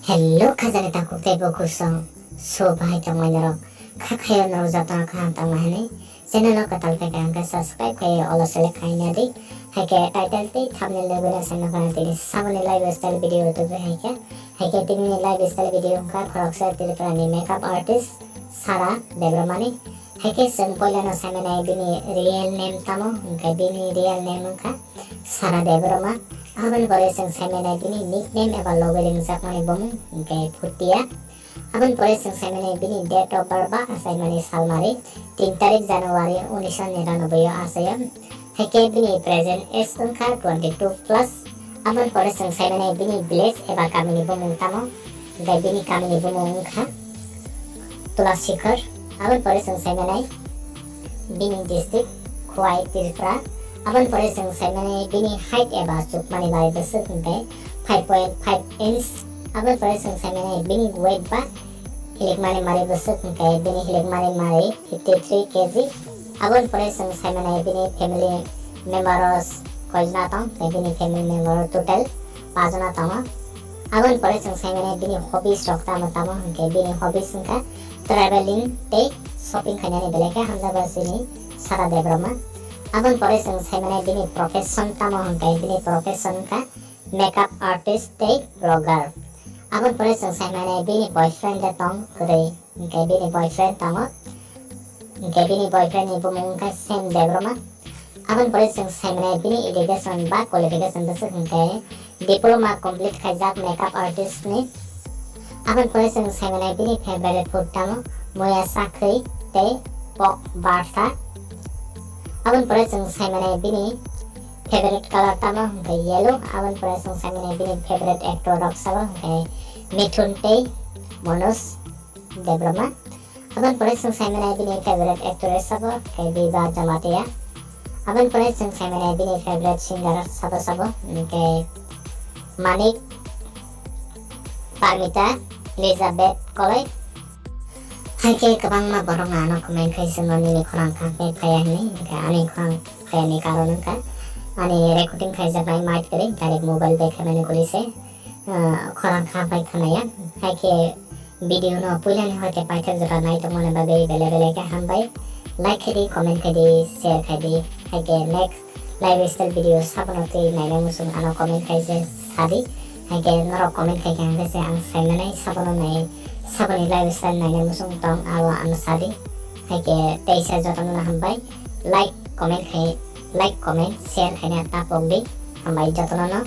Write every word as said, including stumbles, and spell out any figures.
Hello khajani takhuk tei bukhuk song. So bahai tongmai norok. Kha khayo norok jotono kaham tongmai hinwi. Channel o kwtal phaikha hwnkhe subscribe khai all select khaina di. Haikhe title tei thumbnail rwgwino se nokha tini samani lifestyle video tubu haikhe. Haikhe tini lifestyle video wngkha khoroksa Tripura ni makeup artist Sara Debbarma ni. Haikhe chwng poilano saimanai bini real name tamo, hwnkhe bini real name wngkha Sara Debbarma. Aboni pore chwng saimanai bini nickname eba logwi ringjakmani bumung hwnkhe Phutia. Aboni pore chwng saimanai bini date of birth ba achaimani salmari tin tarik January unisho niranoboi o achaio. Haikhe bini present age wngkha twenty two plus. Aboni pore chwng saimanai bini village eba kamini bumung tamo, hwnkhe bini kamini bumung wngkha Tulasikhor. Aboni pore chwng saimanai bini district Khowai Tripura. Aboni pore chwng saimanai bini height eba chukmani bai bwswk hwnkhe five point five inch. Aboni pore chwng saimanai bini weight ba hilikmani mari bwswk hwnkhe bini hilikmani mari fifty three K G. Aboni pore chwng saimanai bini family member o koijona tong, tei bini family member o total pajona tongo. Aboni pore chwng saimanai bini hobbies rok tamo tamo hwnkhe bini hobbies wngkha traveling tei shopping khainani belai khe hamjakgo chini Sara Debbarma. Aboni pore chwng saimanai bini profession tamo hwnkhe bini profession wngkha makeup artist tei blogger. Aboni pore chwng saimanai bini boyfriend de tong kwrwi, hwnkhe bini boyfriend tongo. Hwnkhe bini boyfriend ni bumung wngkha Sam Debbarma. Aboni pore chwng saimanai bini education ba qualification bwswk hwnkhe diploma complete khaijak makeup artist ni. Aboni pore chwng saimanai bini favorite food tamo muya sakhwi tei pork bartha. Aboni pore chwng saimanai bini favorite color tamo hwnkhe yellow. Aboni pore chwng saimanai bini favorite actor rok sabo hwnkhe Mithun tei Manoj Debbarma. Aboni pore chwng saimanai bini favorite actress sabo khe Biba Jamatia. Aboni pore chwng saimanai bini favorite singer sabo sabo hwnkhe Manik, Parmita, Elizabeth Koloi. Haikhe kwbangma borok ano comment khai swngo nini khorang kha khe phaiya hinwi, hwnkhe ani khorang phaiya ni karon wngkha ani recording khaijaknai mic kwrwi, direct mobile bai khaimani guli se, ah, khorang kha bai khanaya. Haikhe video no puilani hoite paithak jora naitokmani bagwi belai belai khe hambai. Like khaidi, comment khaidi, share khaidi. Haikhe next lifestyle video sabono twi naina muchung ano comment khai se sadi. Haikhe norok comment khai khe ang khe se ang sai manai sabono nai, saboni lifestyle naina muchung tong abo ano sadi. Haikhe teisa jotono no hambai. Like, comment khai, like, comment, share khaina ta pokdi. Hambai jotono no.